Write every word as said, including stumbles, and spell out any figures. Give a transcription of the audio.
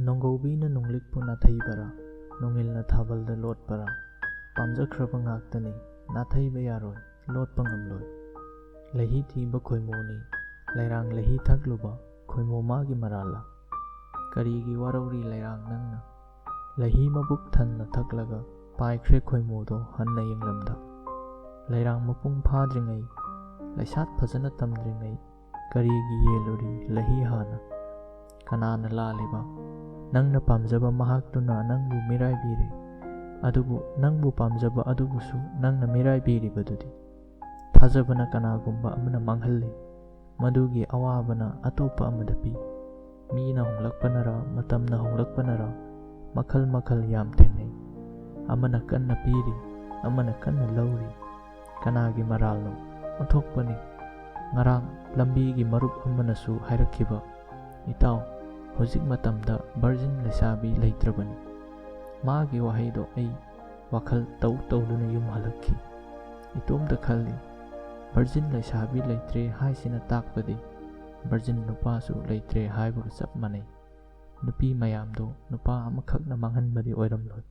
ꯅꯣꯡꯒꯧꯕꯤꯅ ꯅꯨꯡꯂꯤꯛꯄꯨ ꯅꯥꯊꯩꯕꯔꯥ? ꯅꯣꯡꯏꯜꯅ ꯊꯥꯕꯜꯗ ꯂꯣꯠꯄꯔꯥ? ꯄꯥꯝꯖꯈ꯭ꯔꯕ ꯉꯥꯛꯇꯅꯤ, ꯅꯥꯊꯩꯕ ꯌꯥꯔꯣꯏ, ꯂꯣꯠꯄ ꯉꯝꯂꯣꯏ꯫ ꯂꯩꯍꯤ ꯊꯤꯕ ꯈꯣꯏꯃꯣꯅꯤ, ꯂꯩꯔꯥꯡ ꯂꯩꯍꯤ ꯊꯛꯂꯨꯕ ꯈꯣꯏꯃꯣ ꯃꯥꯒꯤ ꯃꯔꯥꯜꯂ? ꯀꯔꯤꯒꯤ ꯋꯥꯔꯧꯔꯤ ꯂꯩꯔꯥꯡ ꯅꯪꯅ? ꯂꯩꯍꯤ ꯃꯕꯨꯛ ꯊꯟꯅ ꯊꯛꯂꯒ ꯄꯥꯏꯈ꯭ꯔꯦ ꯈꯣꯏꯃꯣꯗꯣ ꯍꯟꯅ ꯌꯦꯡꯂꯝꯗ꯫ ꯂꯩꯔꯥꯡ ꯃꯄꯨꯡ ꯐꯥꯗ꯭ꯔꯤꯉꯩ, ꯂꯩꯁꯥꯠ ꯐꯖꯅ ꯇꯝꯗ꯭ꯔꯤꯉꯩ ꯀꯔꯤꯒꯤ ꯌꯦꯜꯂꯨꯔꯤ ꯂꯩꯍꯤ ꯍꯥꯟꯅ? ꯀꯅꯥꯅ ꯂꯥꯜꯂꯤꯕ? ꯅꯪꯅ ꯄꯥꯝꯖꯕ ꯃꯍꯥꯛꯇꯨꯅ ꯅꯪꯕꯨ ꯃꯤꯔꯥꯏꯕꯤꯔꯦ꯫ ꯑꯗꯨꯕꯨ ꯅꯪꯕꯨ ꯄꯥꯝꯖꯕ ꯑꯗꯨꯕꯨꯁꯨ ꯅꯪꯅ ꯃꯤꯔꯥꯏꯕꯤꯔꯤꯕꯗꯨꯗꯤ꯫ ꯊꯥꯖꯕꯅ ꯀꯅꯥꯒꯨꯝꯕ ꯑꯃꯅ ꯃꯥꯡꯍꯜꯂꯤ꯫ ꯃꯗꯨꯒꯤ ꯑꯋꯥꯕꯅ ꯑꯇꯣꯞꯄ ꯑꯃꯗ ꯄꯤ꯫ ꯃꯤꯅ ꯍꯣꯡꯂꯛꯄꯅꯔ, ꯃꯇꯝꯅ ꯍꯣꯡꯂꯛꯄꯅꯔ, ꯃꯈꯜ ꯃꯈꯜ ꯌꯥꯝ ꯊꯦꯡꯅꯩ꯫ ꯑꯃꯅ ꯀꯟꯅ ꯄꯤꯔꯤ, ꯑꯃꯅ ꯀꯟꯅ ꯂꯧꯔꯤ꯫ ꯀꯅꯥꯒꯤ ꯃꯔꯥꯜꯅꯣ? ꯑꯣꯟꯊꯣꯛꯄꯅꯤ꯫ ꯉꯔꯥꯡ ꯂꯝꯕꯤꯒꯤ ꯃꯔꯨꯞ ꯑꯃꯅꯁꯨ ꯍꯥꯏꯔꯛꯈꯤꯕ, "ꯏꯇꯥꯎ, ꯍꯧꯖꯤꯛ ꯃꯇꯝꯗ ꯚꯔꯖꯤꯟ ꯂꯩꯁꯥꯕꯤ ꯂꯩꯇ꯭ꯔꯕꯅꯤ"꯫ ꯃꯥꯒꯤ ꯋꯥꯍꯩꯗꯣ ꯑꯩ ꯋꯥꯈꯜ ꯇꯧ ꯇꯧꯗꯨꯅ ꯌꯨꯝ ꯍꯜꯂꯛꯈꯤ꯫ ꯏꯇꯣꯝꯇ ꯈꯜꯂꯤ, ꯚꯔꯖꯤꯟ ꯂꯩꯁꯥꯕꯤ ꯂꯩꯇ꯭ꯔꯦ ꯍꯥꯏꯁꯤꯅ ꯇꯥꯛꯄꯗꯤ ꯚꯔꯖꯤꯟ ꯅꯨꯄꯥꯁꯨ ꯂꯩꯇ꯭ꯔꯦ ꯍꯥꯏꯕꯒ ꯆꯞ ꯃꯥꯟꯅꯩ꯫ ꯅꯨꯄꯤ ꯃꯌꯥꯝꯗꯣ ꯅꯨꯄꯥ ꯑꯃꯈꯛꯅ ꯃꯥꯡꯍꯟꯕꯗꯤ ꯑꯣꯏꯔꯝꯂꯣꯏ꯫